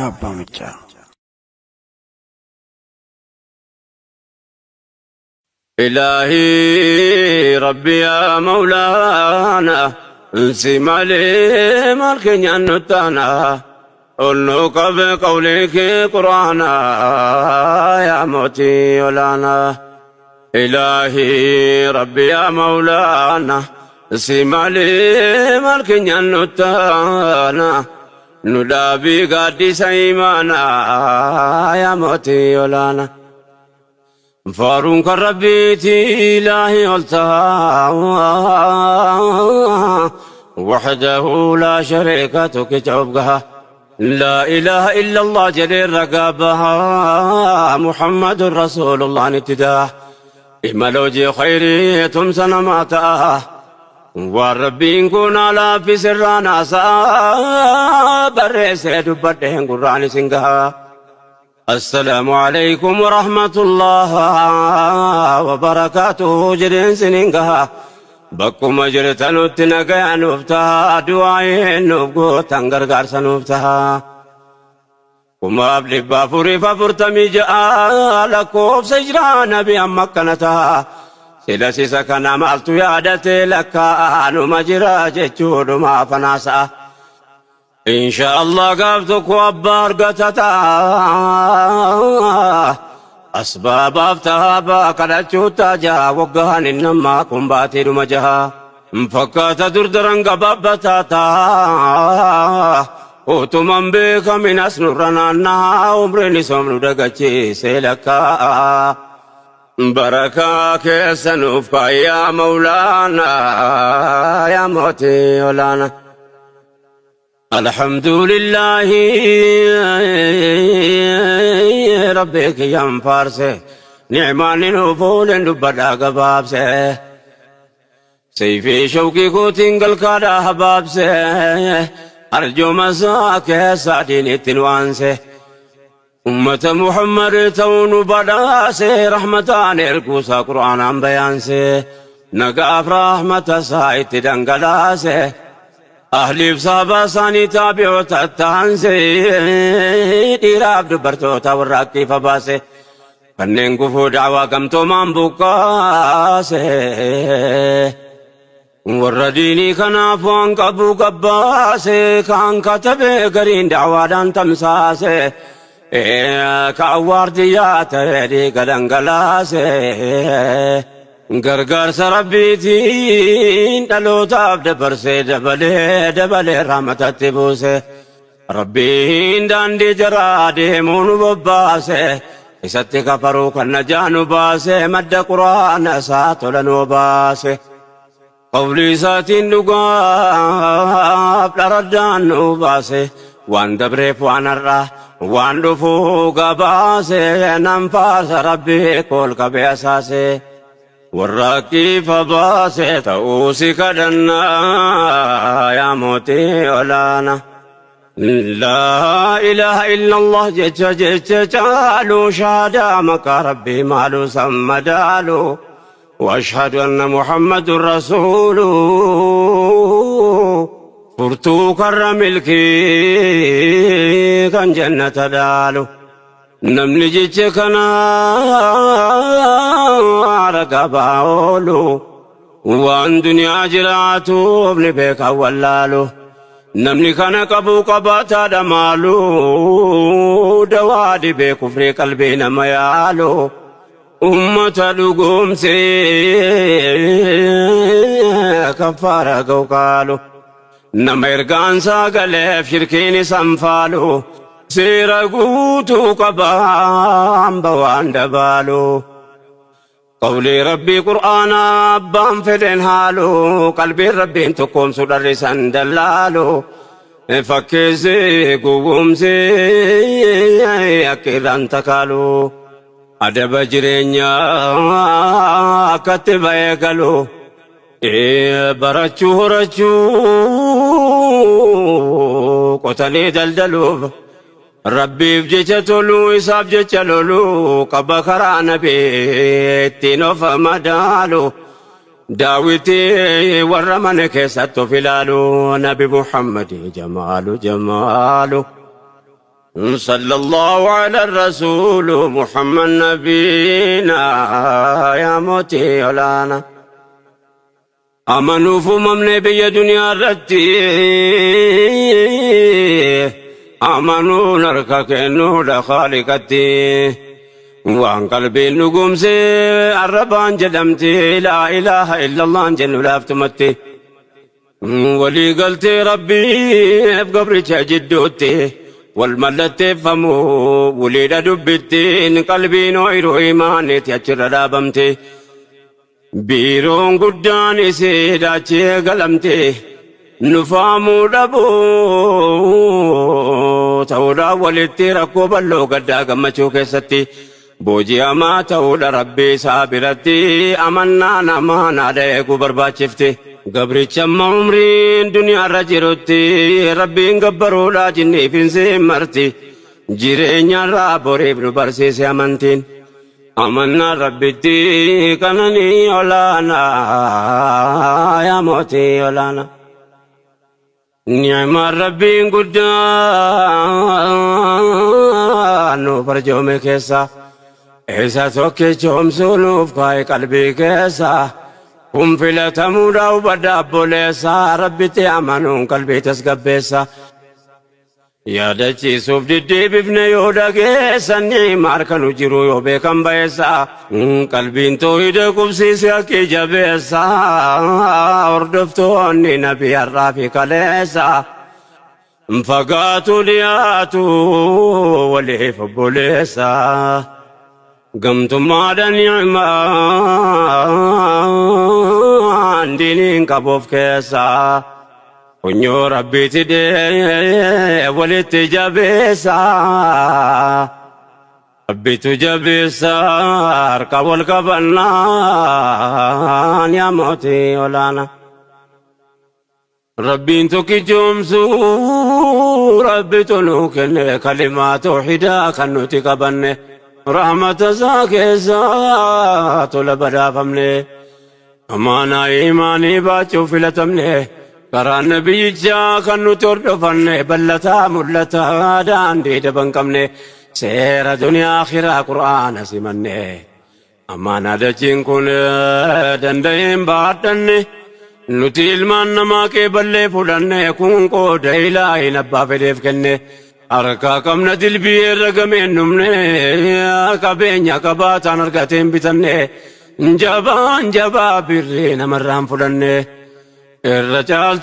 Raayyaa Abbaa Maccaa. إلهي ربي يا مولانا انسي مالي مالك نتانا قلنك بقولك قرآنا يا موتي ولانا. إلهي ربي يا مولانا انسي مالي مالك نتانا ندابي قادي سيمانا يا موتي ولانا. فارون كربيتي إلهي قلتها وحده لا شريك تكتبها لا إله إلا الله جليل رقابها محمد رسول الله نتداه إمالوجي خيري تمسنا ماتاه والربي نكون على في سرانا بريسي دبرتين قرآن سنقها. السلام عليكم ورحمة الله وبركاته جرين سنينها بكم جرتن وتنقى نفتها دعائين نبقو تنقر سنفتها وما أبلي بافوري فافرتمي جاء لكوف سجران بأمكنتها سلسي سكنا مالتو يادتي لك أنو مجرى جتشود ما فناسا إن شاء الله قابتك وأبار قتتا أسباب أفتها قدتشوتا جا وقهن إنما كنباتي رمجها فكات دردرن قبابتاتا وتمن بك من أسنرنا عمرني سمر دقتشي سيلكا بركة كيسنوفك يا مولانا يا موتي ولانا. الحمد لله ربك يا فارسه نعمان نفول نبدا قبابسه سيفي شوقي كوتين قلقادا حبابسه أرجو مساك سعدين تنوانسه أمة محمد تون بداسه رحمتان اركوسا قرآن بيانسه نقاف رحمة سايت دنقلاسه أهلي بصابة ساني تابعو تتانسي ديراب دبرتو تورقي فباسي فنين قفو دعوة قمتو من بقاسي ورديني كنافوان قبو قباسي كان كتبي قرين دعوة دان تمساسي كعوار ديات دي قدن قلاسي غرغر سربيتين دلوتاب دبرسي دبلي دبلي رحمة تبوسي ربين داندي جرادي مونو بباسي إستي كفرو كالنجانو باسي مد قرآن ساتلنو باسي قولي ساتين لقاب لردانو باسي وان دبريف وان الراه وان دفوق باسي ننفاس ربي كل كبيساسي والراكي فباسي تأوسي كدنا يا موتي ولانا. لا إله إلا الله جت جت جالو شهادة مك ربي مالو سمدالو وأشهد أن محمد رسول فرتو كرم الكي كان جنة دالو نمني جيتكنا رقباولو وان دنيا جراتو ابن بيك ولالو نمني كان قبو قباتا دمالو دوادي بكفر قلبي نميالو أمة لقوم سي كفارة قوقالو نميرقان ساقلف شركيني سنفالو سيرا قوتو قبام بوان دبالو قولي ربي قرآن أبام فدين هالو قلبي ربي انتقوم سدر سندلالو فكزي قوم سي أكيدان تكالو أدب جرينيا كتب يقلو برچو رچو قتلي دلدلو ربي بجتلو إساب جتلو قبكرا نبي تنوف مدالو داوتي ورمن كيسات فلالو نبي محمد جمال جمالو. صلى الله على الرسول محمد نبينا يا موتي ولانا أمنوا فممن بي دنيا رتي أمنوا نركك نور خالقتي وعن قلبي نقوم سي الربان جدمتي لا إله إلا الله جن لافتمتي ولي قلت ربي بقبري جدوتي والملت فمو وليد دبتين قلبي نوير إيماني تيجر رابمتي بيرون قداني سيداتي قلمتي نفامو دبو تورا ولتي ركوب اللو قدا قمچو كيستي بوجي أما تورا ربي سابرتي أمنا نمانا ديكو برباچفتي قبري چم عمرين دنيا رجرتي ربي قبرو لا جني فين مرتي جيرين رابوري ابن برسيس أمنتين أمنا ربتي كنني ولانا يا موتي ولانا نعم ربي قدان فرجو میں کیسا ایسا تو کہ چوم سلوف کائے قلبی کیسا هم فلتمودا وبدا بوليسا ربتي أمنون قلبي تسقبيسا يا دچي سوف دي بفن يودا كيسا نعم أركنو جرو يوبي كم بيسا قلبي انتو يدكم سيسا كي جبيسا وردفتوني نبي الرافي كليسا فقاتو لياتو وليف بوليسا قمت ما نعمان دينين كبوف كيسا ونيو ربي تدي ولت جبيسا ربي تجبيسا اركب الكبنان يا موتي ولانا ربي انتو كي جمسو ربي تنوك كلمات وحدا كنوتي كبنه رحمة زاكي لبدا فمني أمانا إيماني باتشو فلتمني كران نبي جا كنو تردفني بلتا ملتا داندي دبنكمني سير دنيا آخرة قرآن سمني أمانا دجين كون دندين باتني نتيل من ما كبلي فلني كون كو ديلاي نبا فديف كني أركا كم ندل بير رقمين نمني كبين كباتان أركتين بتني جبان جبا برين مرام فلني الرجال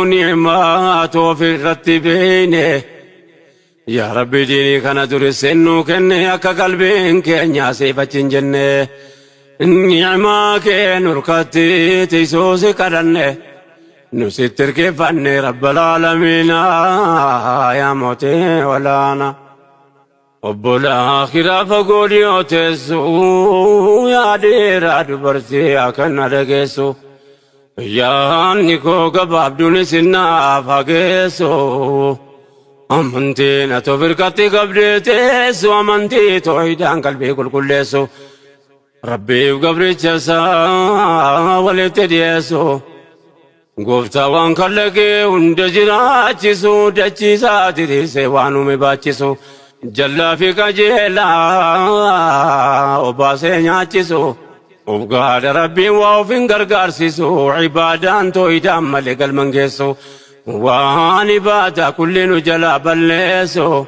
نعمات في الرتبين يا ربي ديني كان درسنو كني أكا قلبين كن سيفة جنة نعمة كن ركتي تيسوس كرني نستر كيفني رب العالمين يا موتي ولانا رب الآخرة فقول يوتسو يا دير دبرتي أكن رجسو يا نيكو قباب دون سنا فاجسو أمنتي نتوفركتي قبرتي أمنتي توحيدان قلبي كل كلسو ربي وقبري جسا ولتديسو گفتا وان کلگے اند جراچسو دچی ساتری سے وانو میں باچسو جلا فی کجیلا اوباسے nyaachisو وبقاد ربي واوفين غرغارسيسو عبادان تو إدام ملك المنجسو وان عبادة كل نجلا بلسو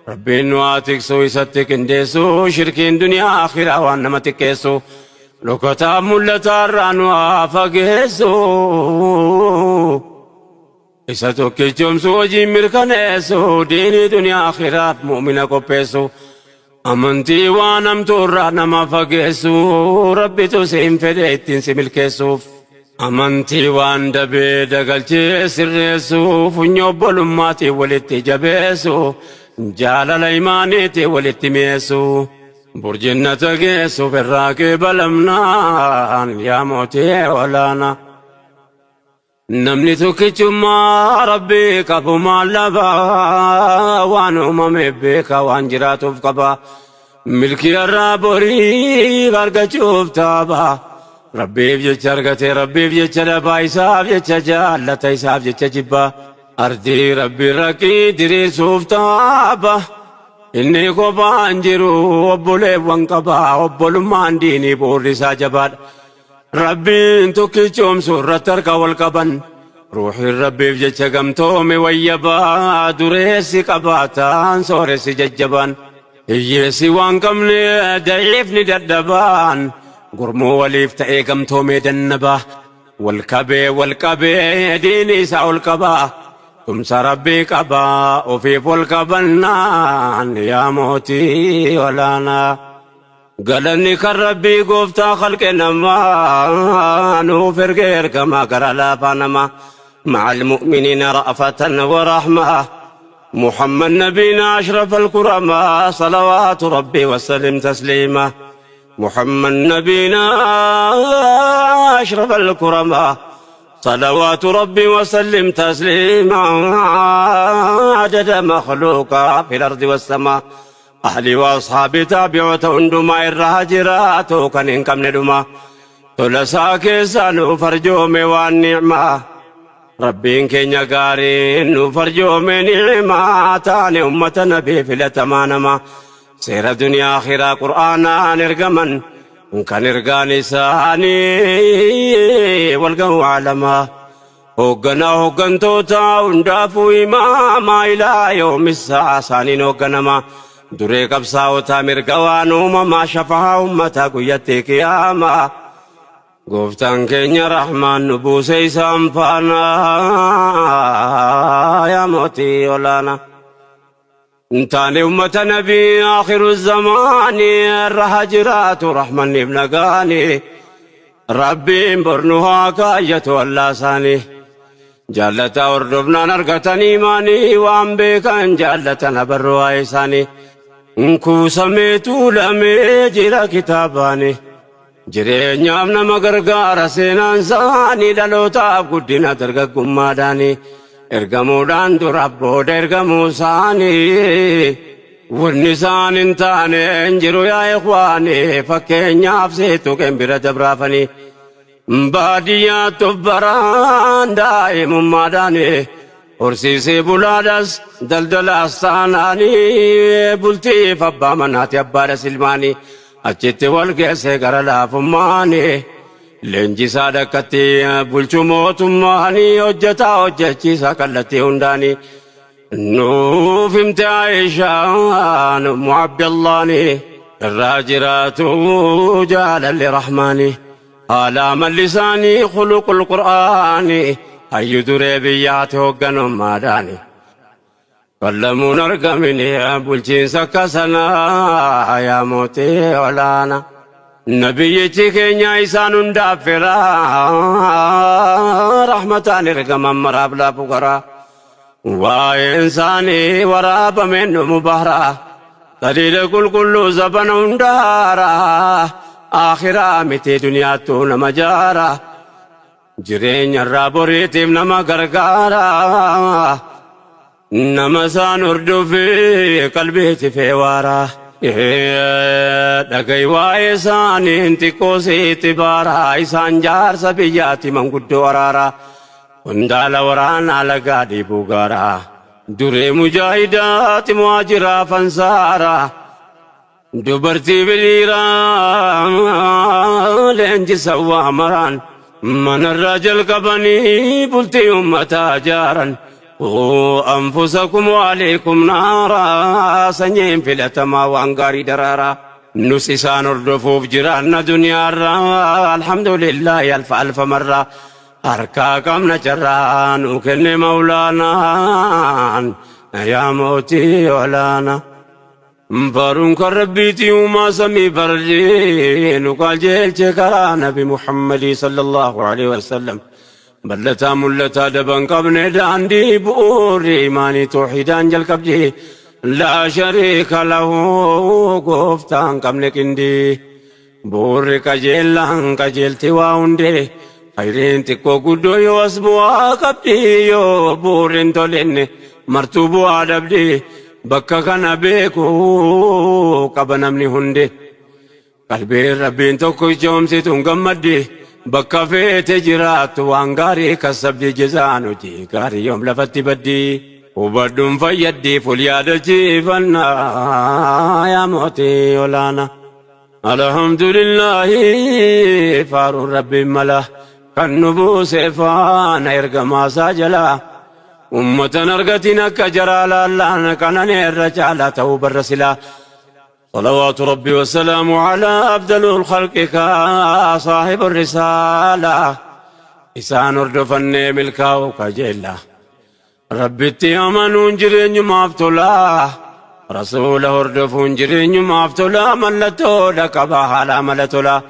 ربي نواتكسو يستك اندسو شركين دنيا آخرة وان نمتكسو لوكتا ملتا رانوا فقسو إساتو كيجومسو وجي مركنسو ديني دنيا آخرة مؤمنة كوبسو أمنتي وانم تورا نما فقسو ربي تسيم فديتين سملكسو أمنتي وان دبي دقلتي سرسو فنيو بولماتي ولتي جبسو جالل إيمانيتي ولتي ميسو برجنة جيسو في الراكب الأمنان يا موتي ولانا نمني تكتما ربي كفو ما لبا وان أممي بك وان جراتف قبا ملكي الرابوري غرق شوف تابا ربي بجتشرقتي ربي بجتشربا إساف جتشجالة إساف جتشجبا Ardii rabbi rakkii diriirsuuf taaba. Inni kophaan jiru obboleewwan qaba. Obbolummaan diinii boorri isaa jabaadha. Rabbiin tokkichoomsu irratti harka wal qaban. Ruuxiin rabbiif jecha gamtoome wayyabaa. Dureessi qabaataan sooressi jajjabaan. Hiyyeessi waan qabne daciifni dadhabaan. Gurmuu waliif ta'ee gamtoomee dannabaa. Wal qabee diinii isaa ol qabaa. Tumsa rabbii qabaa ofiif wal qabannaan yaa mootii olaanaa. Galanni kan rabbii gooftaa khalqe namaa nuuf ergee ergamaa gara laafaa namaa. مع المؤمنين رأفة ورحمة محمد نبينا أشرف الكرماء صلوات ربي وسلم تسليما. محمد نبينا أشرف الكرماء صلوات ربي وسلم تسليما. عدد مخلوقا في الأرض والسماء. أهلي وأصحابي تابعوا هندما الرهاجرات كان إنكم ندما تلسا كيسان فرجومي والنعمة. ربين كينيا قارين فرجومي نعمة تاني أمة نبي في الأتمانما. سير دنيا آخرة قرآنا نرقمن كان إرقاني ساني والقو عالما. هوغنا هوغنتوتا وندافو إماما إلى يوم الساعة ساني نوغنما. دري قبصاوتا مرقوان أمما شفاها أمتا قيتي قياما. قفتان كينيا رحمن نبوسي سامفانا يا موتي ولانا. انتاني أمة نبي آخر الزمان الرهجرات رحمن ابن قاني. ربي برنها كاية واللاساني. جالتا وردبنا نرقتني ماني وان بكان جالتا نبروا إيساني. انكو سميتو لمي جرا كتاباني. jireenyaaf nama gargaara seenaan isaanii dhalootaaf guddina dargaggummaadhaani. Ergamuudhaan dura booda ergamuu isaanii. Wanni isaan hin taane hin jiru yaa ikhwaani fakkeenyaaf seetu qembira dabraafanii. Baadiyyaatti of baraan daa'imummaadhaani. Horsiisee bulaadhas daldalaas taanaanii bultiif abbaa manaati abbaadhas ilmaanii. Achitti wal geesse gara laafummaani. Leenjisaa dhakkatti bulchuu mootummaanii hojjetaa hojjechiisaa kallattii hundaanii. Nuuf himte Aayishaan Ummu Abdallaani irraa jiraatu jaalalli Rahmaani. Haala amalli isaanii khuluqul Qur'aani hayyu duree biyyaatti hoogganummaadhaani. Kallamuun argamini bulchiinsa akka sanaa yaa mootii olaanaa. Nabiyyichi keenya isaan hundaaf firaa rahmataan ergaman maraaf laafu garaa. Waa'een isaanii waraabameen dhumu bahraa. Daliila qulqulluu zabana hundaaraa. Akhiraa miti duniyaattuu nama jaara. Jireenya irraa boriitiif nama gargaara. Nama isaan hordofee qalbiitti feewaara. Dhagai waa'ee isaaniin xiqqoo sitti baara. Isaan jaarsa biyyaatti manguddoo araara. Qondaala waraanaa lagaa dhiibuu gaara. Duree mujaahidaati muhaajiraa fansaara. Dubartii biliiraa leenjisa waa maraan. Manarraa jalqabanii bultii uummataa jaaran. أنفسكم وعليكم نارا سنين في الأتما وأنقاري درارا نسيسان الرفوف جيران دنيا الحمد لله ألف ألف مرة أركاكم نجران وكن مولانا يا موتي ولانا فارونك ربيتي وما سمي فرجين وقال جيل شكرا نبي محمد صلى الله عليه وسلم بلتا ملتا دبن قبن داندي بوري ماني توحيدان جل قبجي لا شريك له قفتان قبن كندي بوري كجيلان كجيلتي واوندي خيرين تكو قدو يوسبوا قبدي يو بورين تولين مرتوبو عدبدي بكا كان بيكو قبن امني هندي قلبي ربين توكو جومسي تنقمدي Bakka feete jiraattu waan gaarii kasabdi jezaan hojii gaarii yoom lafatti baddi. Hubadhuun fayyaddiif ol yaadachiifannaa yaa mootii olaanaa. Alhamdulillahi faaruun rabbiin mala kan nu buuse faana ergamaasaa jalaa. Ummatan argatiin akka jaraa laallaan kanan irra caalaa ta'uu barra silaa. صلوات ربي والسلام على أفضل الخلق صاحب الرسالة إسان اردفني ملكاو كجيلا ربي أمنون جرين مافتلا رسوله اردفون جرين مافتلا ملتو لكبا على ملتلا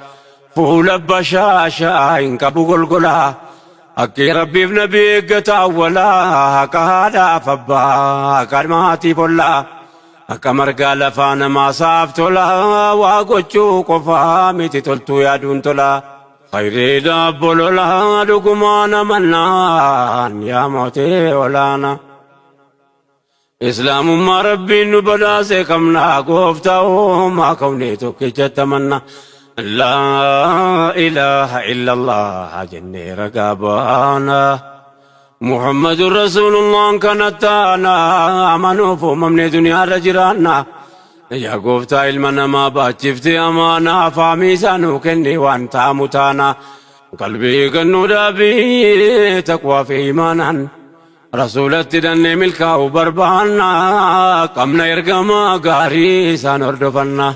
فول بشاشا إنكبو قلقلا أكي ربي بنبي قتاولا كهادا فبا كرماتي فلا Akka margaa lafaa namaa saaf tola waa gochuu qofaa miti toltuu yaaduun tola. Khayriidha bololaa dhugumaan amannaan yaa mootii olaanaa. Islaamummaa rabbiin nu badhaase qabnaa gooftaa uumaa kawnee tokkichatti amanna. Laa ilaaha illallah jennee ragaa baana. محمد رسول الله كانت أنا أمنوا فمن دنيا رجرانا يا قفتا علمنا ما باتشفتي أمانا فاميزانو كني وانت متانا قلبي كنو دابي تقوى في إيمانا رسولة دني ملكا وبربانا قمنا يرقما قاري سانردفنا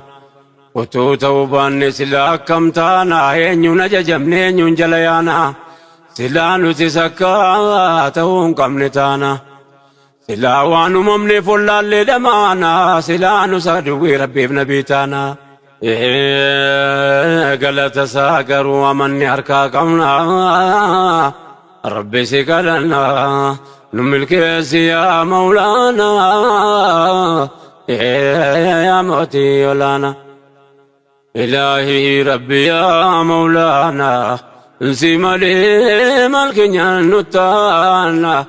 وتو توبان سلا كمتانا ينيو نججمني ينيو جليانا Silaa nuti sakkaa ta'uun qabne taana. Silaa waan uumamne follaallee dhamaana. Silaa nu saduwwii rabbiif nabii taana. Galata isaa garuu amanni harkaa qabna. Rabbi si kadhanna. Nu milkeessi yaa Mawlaana. Yaa mootii olaanaa. Ilaahii Rabbi yaa Mawlaana. انسي مالي مالك نتانا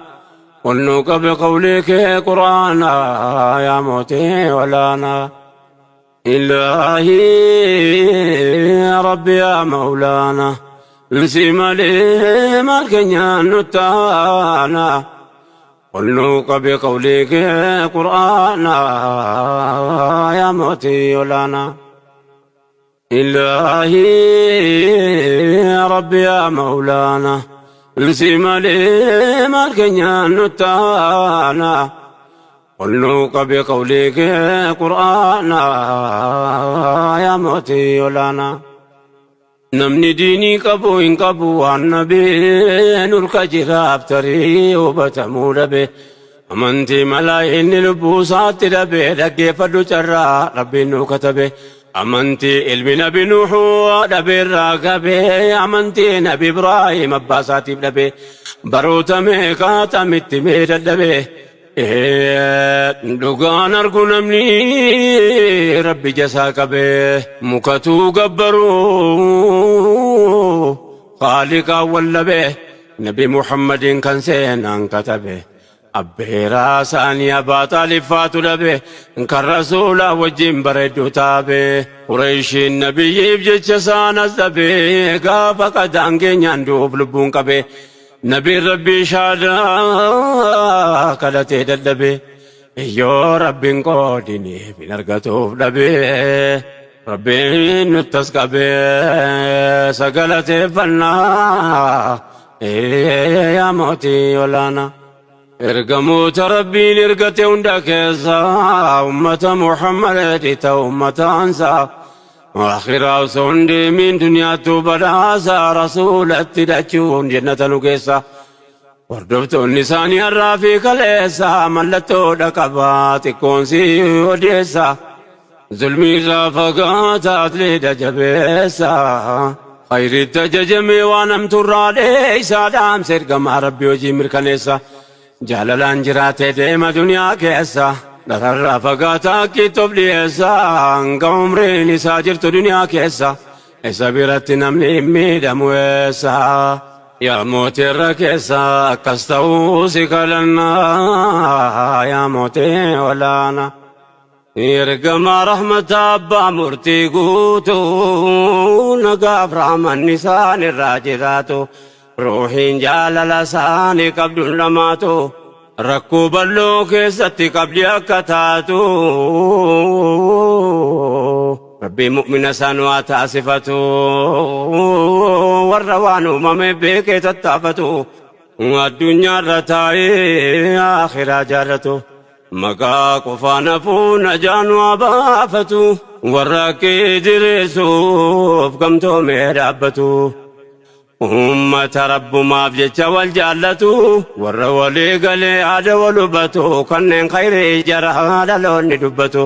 ونوك بقولك قرانا يا موتي ولانا إلهي ربي يا مولانا انسي مالي مالك نتانا ونوك بقولك قرانا يا موتي ولانا إلهي ربي يا مولانا انسي مالي مالك نتانا ونوك بقولك قرانا يا موتي ولانا نمني ديني قبو إن قبو النبي نور كجراب تري وبتمول به أمنتي ملايين لبوسات ربي لكي فدو جرى ربي نو كتبه أمنتي علم نبي نوح نبي الراقبي أمنتي نبي إبراهيم أباساتي نبي بروت ميقات متمير النبي دوغان أرجو نمني ربي جساك به مكتو قبرو خالق والنبي نبي محمد كان سينان كتبه أبيرا ساني أبا طالب فاتو لبه إنك الرسول وجين بردو تابه قريش النبي بجيش سانا الزبي قافا قد أنجين يندوب لبون كبه نبي ربي شادا كالتي دلبه يو ربي قودني بنرقتوف لبه ربي نتسقبه سقلتي فنا يا موتي ولانا Ergamoota Rabbiin ergate hunda keessaa ummata Muhammad ta'u ummata ansaa akhiraa osoo hin deemin duniyaattu badhaasa rasuulatti dhachuun jannata nu keessa hordoftoonni isaanii har'aa fi kaleessa mallattoodha qabaa xiqqoon si odeessa zulmii irraa fagaataa atleeta jabeessa khayritti ajajamee waan hamturraa dheeysaa dhaamsa ergamaa Rabbii hojii mirkaneessa. Jaalalaan jiraatee deema duniyaa keessa dhararraa fagaataa akkiitti of dhiyeessa hanga umriin isaa jirtu duniyaa keessa isa biratti namni hin miidhamu eessa yaa mootii irra keessa akkas ta'uu si kadhannaa yaa mootii olaanaa. Ergamaa rahmata abbaa murtii guutuu nagaaf rahmanni isaan irraa jiraatu. Ruuhiin jaalala isaanii qabduun dhamaatu. Rakkoo bal'oo keessatti qabdi akka taatu. Rabbii mu'mina isaan waa taasifatu. Warra waan uumame beekee tattaafatu. Addunyaarra taa'ee akhiraa jaallatu. Maqaa qofaan hafuu najaan waa baafatu. Warra kee jireessuuf gamtoomee dhaabbatu. Uummata rabbumaaf jecha wal jaallatu. Warra walii galee aada wal hubatu. Kanneen khayrii jara dhaloonni dubbatu.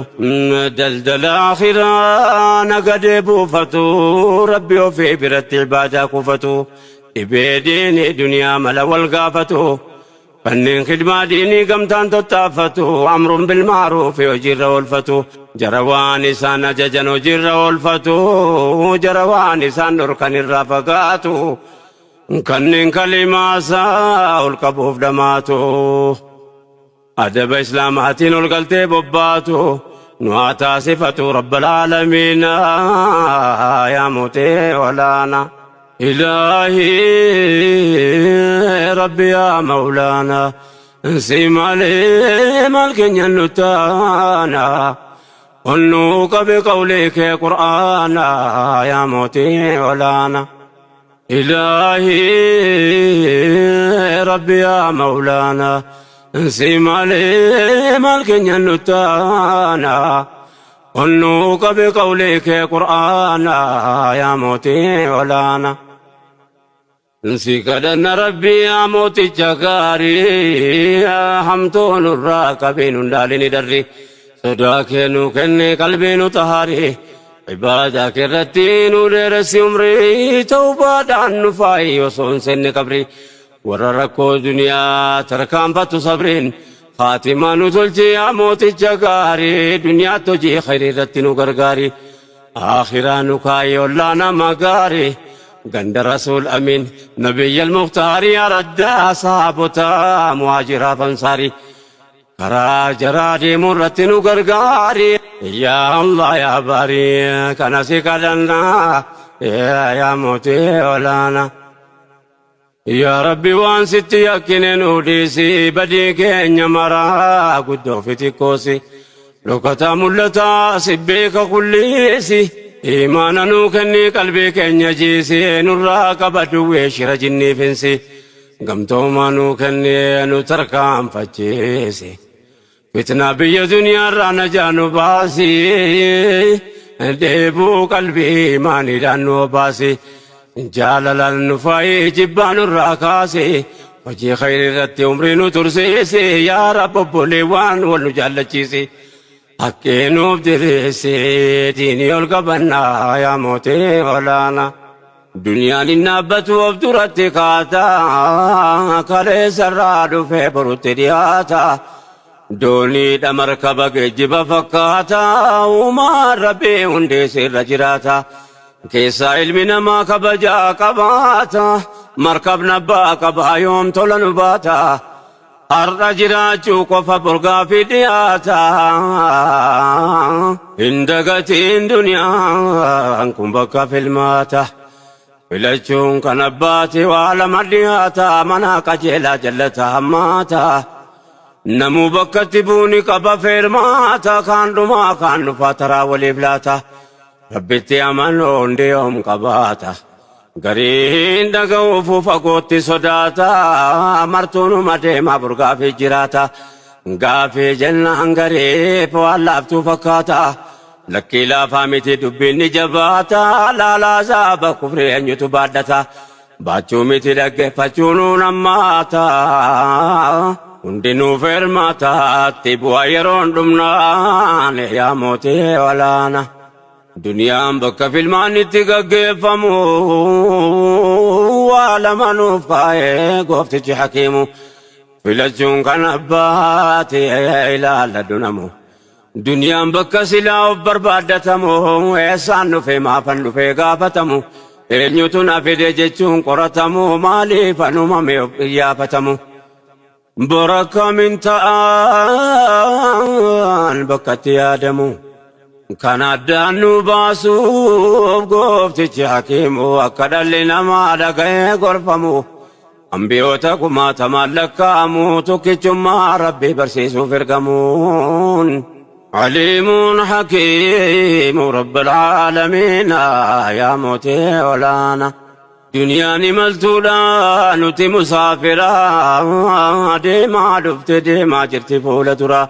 Daldala akhiraa nagadee buufatu. Rabbi ofii biratti ibaadaa kuufatu. Dhibee diinii duniyaa mala wal gaafatu. Kanneen khidmaa diinii gamtaan tattaafatu. Amruun bilmaaruufi hojiirra oolfatu. Jara waan isaan ajajan hojiirra oolfatu. Jara waan isaan dhorkan irraa fagaatu. Kanneen kalimaasaa ol qabuuf dhamaatu. Adaba islaamaatiin ol galtee bobbaatu. Nu haa taasifatu rabbal aalamiina yaa mootee olaana. إلهي ربي يا مولانا سيمالي مالك ينتانا قلنوك بقولك قرآنا يا موتي ولانا. إلهي ربي يا مولانا سيمالي مالك ينتانا قلنوك بقولك قرآنا يا موتي ولانا. سكدن ربي يا موتي جكاري حمتون الراكبين دالين دري صداك نوكن قلبي نطهاري عبادك الرتين ودرس عمري توبة عن نفاي وصون سن قبري ورركو دنيا تركان فتو صبرين خاتمة نتلجي يا موتي جكاري دنيا تجي خير رتين وغرغاري آخرا نكاي ولانا مغاري غند رسول أمين نبي المختار يا رد صحابتا مهاجر فانصاري كرا جرادي مرتين وغرغاري يا الله يا باري كان سكدنا يا موتي ولانا. يا ربي وان ستي يكن نوديسي بدي كين مرا قدو في تكوسي لقطة ملتا سبيك كليسي إيمانا نوكني قلبي كن يجيسي نراك بدوي شر جني فنسي قمتو ما نوكني نتركام فجيسي فتنة بي دنيا رانا جانو باسي ديبو قلبي ماني دانو باسي جالل النفاي جبان الراكاسي وجي خير رتي عمري نترسيسي يا رب بوليوان ونجالتشيسي حقي بدريسي ديني القبنا يا موتي ولانا. دنيا للنابت وابدرت كاتا كاليس الراد في برترياتا دوني دمركبك جب فكاتا وما ربي هندي سر جراتا كيسا علمنا ما كبجا كباتا مركب نبا كبا يوم تولن باتا har'a jiraachuu qofa borgaa fi dhiyaata. Hin dagatiin duniyaan kun bakka filmaata. Filachuun kan abbaati waa lama dhiyaata. Mana qajeelaa jallata hammaata. Namuu bakkatti buuni qaba feermaata. Kaan dhumaa kaan dhufaa taraa waliif laata. Rabbitti amanuu hundi yoom qabaata. Gariin dhaga'uuf fagootti sodaata. Martuunuma deemaa burgaafii jiraata. Gaafii jennaan gariif waan laaftuu fakkaata. Lakkii laafaa miti dubbiin ni jabaata. Laalaa saaba kufrii eenyutu baadhata. Baachuu miti dhaggeeffachuu nuun hammaata. Hundinuu feermaata. Itti bu'aa yeroon dhumnaan yaa mootii olaana. Duniyaan bakka filmaan itti gaggeeffamu waa lama nuuf kaa'ee gooftichi hakiimu. Filachuun kan abbaati ilaalladhu namu. Duniyaan bakka silaa of barbaaddatamu eessaan dhufee maafan dhufee gaafatamu. Eenyutu na fide jechuun qoratamu maaliif anumame of iyyaafatamu. Bora kamin ta'an bakkatti yaadamu. Kan addaan nu baasuuf gooftichi hakiimu akka dhalli namaa dhaga'ee gorfamu. Ambiyoota kumaatamaan lakkaa'amu tokkichummaa Rabbii barsiisuuf ergamuun. عليم حكيم رب العالمين يا موتي ولانا دنيا نملتولا نتي مسافرا ديما دفت ديما جرتي فولة ترى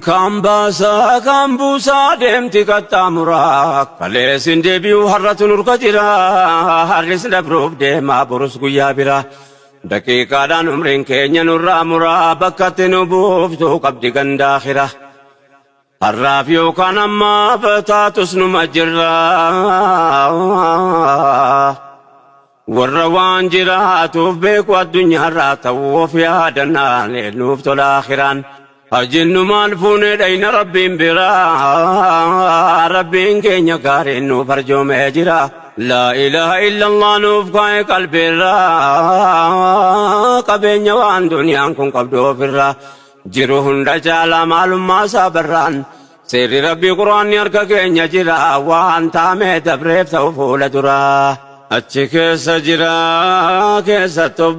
كم باسا كم بوسا ديمتي كتامرا كاليسين ديبيو هرة نور كجرا هرس لبروف ديما برس قيا برا دقيقة umriin keenya nurraa muraa bakkatti nu buuftuu qabdi gandaakhira. Har'aaf yookaan ammaaf taatus numa jirra. Warra waan jiraatuuf beeku addunyaarraa ta'uu of yaadannaan nuuf tola akhiraan. Hajinnumaan fuunee dhayna Rabbiin biraa. Rabbiin keenya gaariin nuuf arjoomee jira. Laa ilaaha illallah nuuf kaa'e qalbiirraa. Qabeenya waan duniyaan kun qabdu ofirraa. Jiru hunda caalaa maalummaa isaa barraan. Seerri Rabbii Quraanni harka keenya jira. Waan taamee dabreef ta'u fuula dura. Achi keessa jira keessatti of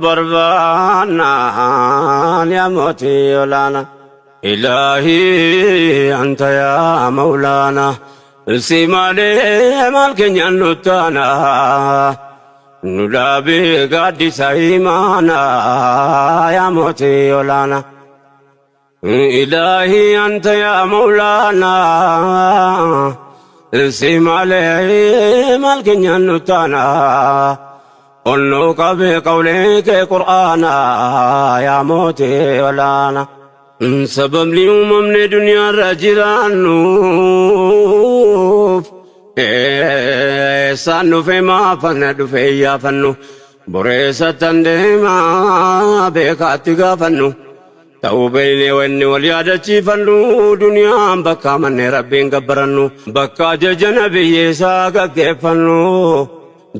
barbaannaan yaa mootii olaanaa. Ilaahii anta yaa mawlaana. Si malee maal keenyaan nuttaana. Nu dhaabee gaaddisa imaana yaa mootii olaanaa. إلهي أنت يا مولانا سمالي مالك نتانا قلنوك بقولك قرآنا يا موتي ولانا سبب لي أمم دنيا رجلان سانو في ما فندو في يا فنو بريسة ديما بكاتي فنو Ta'uu wanni wal yaadachiifannu duniyaan bakka manne Rabbiin gabbarannu bakka ajaja nabiyyeessaa gaggeeffannu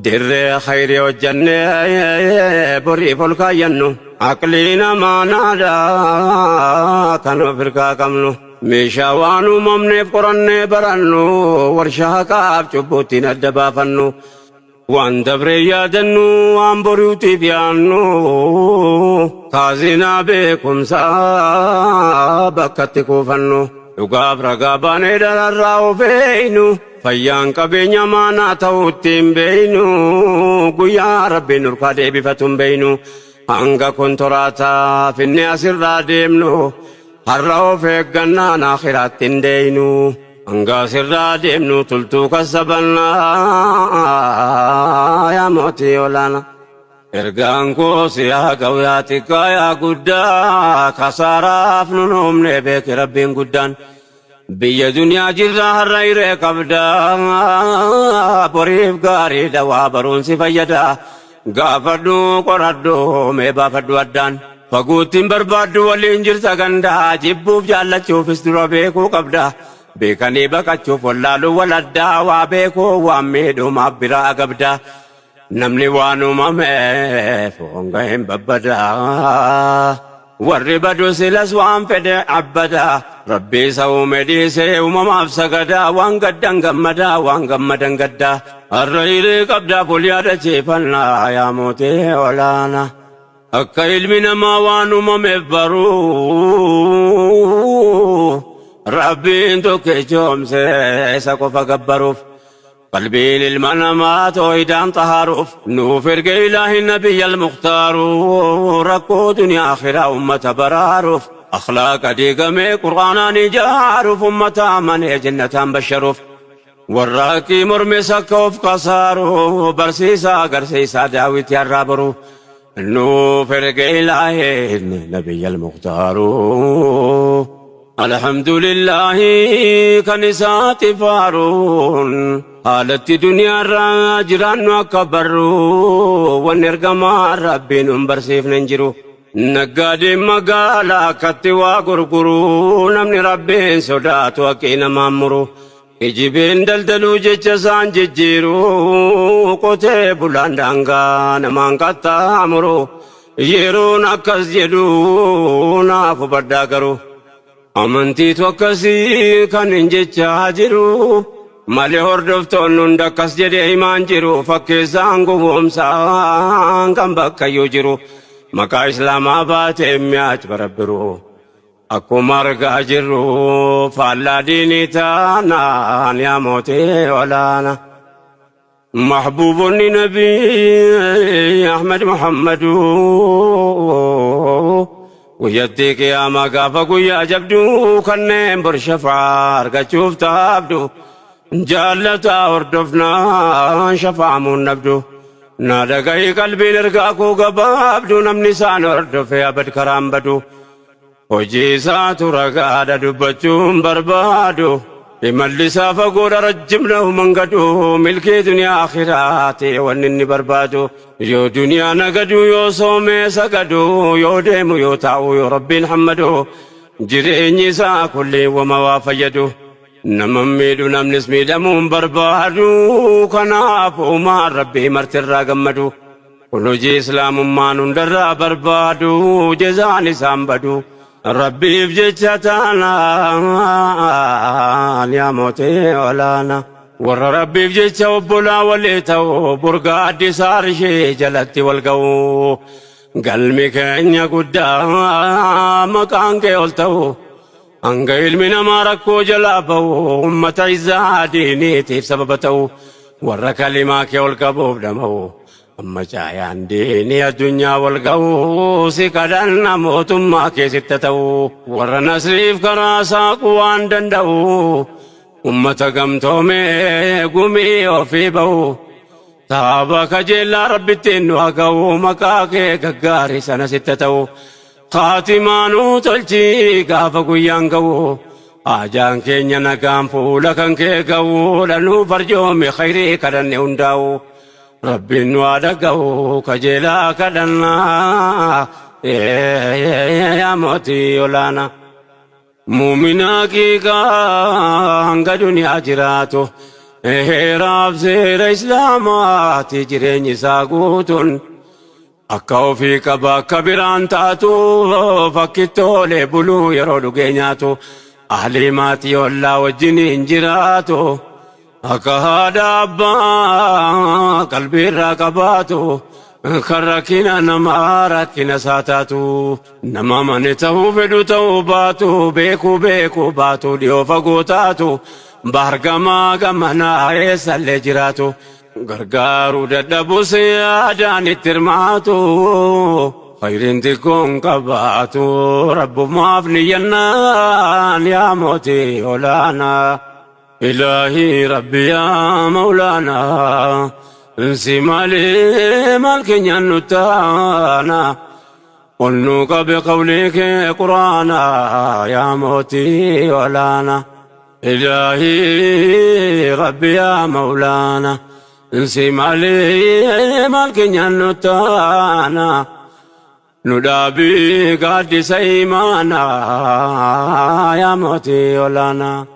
dirree khayrii hojjannee boriif ol kaayyannu aqlii namaa naadhaa kan of hirkaa qabnu meeshaa waan uumamneef qorannee barannu warshaa haqaaf cubbuuttiin adda baafannu. Waan dabree yaadannu waan boriitiif yaannu kaazinaa beekumsaa bakkatti kuufannu dhugaaf ragaa baanee dararraa of eeynu fayyaan qabeenya maanaa ta'uutti hin beeynu guyyaa Rabbiin nurkaa deebifatu hin beeynu hanga kontoraataa finne asirraa deemnu har'a of eeggannaan akhiraatti hin deeynu. Hanga asirraa deemnu tultuu kasabannaa yaa mootii olaanaa. Ergaan koo si haa ga'u yaa xiqqaa yaa guddaa kasaaraaf nun uumne beeki Rabbiin guddaan. Biyya duniyaa jirraa har'a hiree qabdaa boriif gaariidha waa baruun si fayyada. Gaafadhu qoradhu mee baafadhu addaan. Faguuttiin barbaaddu waliin jirta gandaa jibbuuf jaallachuufis dura beekuu qabda. Beekanii baqachuuf wallaaluu waladdaa waa beekuu waan miidhumaaf biraa qabda. Namni waan uumameef honga hin babbadaa. Warri badu silas waan fedhe abbadaa. Rabbi isa uume dhiisee uumamaaf sagadaa. Waan gaddan gammadaa waan gammadan gaddaa. Har'a hiree qabdaaf ol yaadachiifannaa yaa mootii olaanaa. Akka ilmi namaa waan uumameef baruu. Rabbiin tokkichoomsee isa qofa gabbaruuf qalbiin ilma namaa toohidaan xahaaruuf nuuf erge ilaahi nabiyya almukhtaaru rakkoo duniyaa akhiraa ummata baraaruuf akhlaaqa diigamee qur'aanaan ijaaruuf ummata amanee jannataan basharuuf warra haqqii mormes akka of kasaaru barsiisaa agarsiisaa daawwitii har'aa boru nuuf erge ilaahi nabiyya almukhtaaru. الحمد لله كنسات فارون حالت دنيا راجران وكبرو ونرقما ربي نمبرسيف ننجرو نقادي مقالا كتوا غرغرو نمني ربي صدات وكينا مامرو Ijibeen daldaluu jecha isaan jijjiiruu qotee bulaan daangaa namaan qaxxaamuru. Yeroon akkas jedhu naaf hubadhaa garuu amantiitu akkasii kan hin jechaa jiru malee hordoftoonni hunda akkas jedhee himaan jiru fakkeessaan gowwoomsaan kan bakkayyuu jiru maqaa islaamaa baatee mi'aach barabbiru akkuma argaa jirru faallaa diinii taanaan yaa mootii olaana. Mahbuubonni Nabii Ahmad Muhammadu guyyattii qiyaamaa gaafa guyyaa jabduu kanneen bor shafaa argachuuf taabdu jaallataa hordofnaan shafaamuun dhabdu. Na dhagahi qalbiin ergaa koo gabaabdu namni isaan hordofe abad karaan badu. Hojii isaatu ragaadha dubbachuun barbaadu. Imalli isaa fagoodha rajjimna mangadu milkii duniyaa akhiraati wanni inni barbaadu. Yoo duniyaa nagadu yoo soomee sagadu yoo deemu yoo taa'u yoo rabbiin hammadu jireenyi isaa kulli wama waa fayyadu. Nama miidhu namnis miidhamuun barbaadu kanaaf uumaan rabbii martirraa gammadu. Kun hojii islaamummaan hundarraa barbaadu jezaan isaan badu. Rabbiif jecha taanaan yaa mootii olaana. Warra rabbiif jecha obbolaa walii ta'u burgaa addisaa ishee jalatti wal ga'u. Galmi keenya guddaa maqaan kee ol ta'u. Hanga ilmi namaa rakkoo jalaa ba'u ummata izzaa diiniitiif sababa ta'u warra kalimaa kee ol qabuuf dhama'u. Amma caayaan diinii addunyaa wal ga'u si kadhanna mootummaa keessitti ta'u warra nasriif karaa saaquu waan danda'u ummata gamtoomee gumii ofii ba'u taaba kajeellaa rabbittiin nu haa ga'u maqaa kee gaggaarii sana sitti ta'u kaatimaanuu tolchii gaafa guyyaan ga'u ajaan keenya nagaan fuula kan kee ga'u dhanuu farjoome khayrii kadhanne hundaa'u. Rabbiin nu haa dhaga'u kajeelaa kadhannaa yaa mootii olaanaa. Muuminaa qiiqaa hanga duniyaa jiraatu heeraaf seera islaamaati jireenyi isaa guutuun akka ofii qaba akka biraan taatu fakkittoolee buluu yeroo dhugee nyaatu ahlii maatii ollaa wajjin hin jiraatu. Akka haadha abbaa qalbiirraa qabaatu kan rakkina namaa rakkina isaa taatu nama mane ta'uu fedhu ta'uu baatu beekuu beekuu baatu dhiyoo fagoo taatu baargamaa gamanaa eessallee jiraatu gargaaruu dadhabus yaadaan itti hirmaatu khayriin xiqqoon qabaatu rabbumaaf niyyannaan yaa mootii olaanaa. إلهي ربي يا مولانا انسي مالي مالك نتانا قلنوك بقولك قرانا يا موتي ولانا إلهي ربي يا مولانا انسي مالي مالك نتانا ندابي قد سيمانا يا موتي ولانا.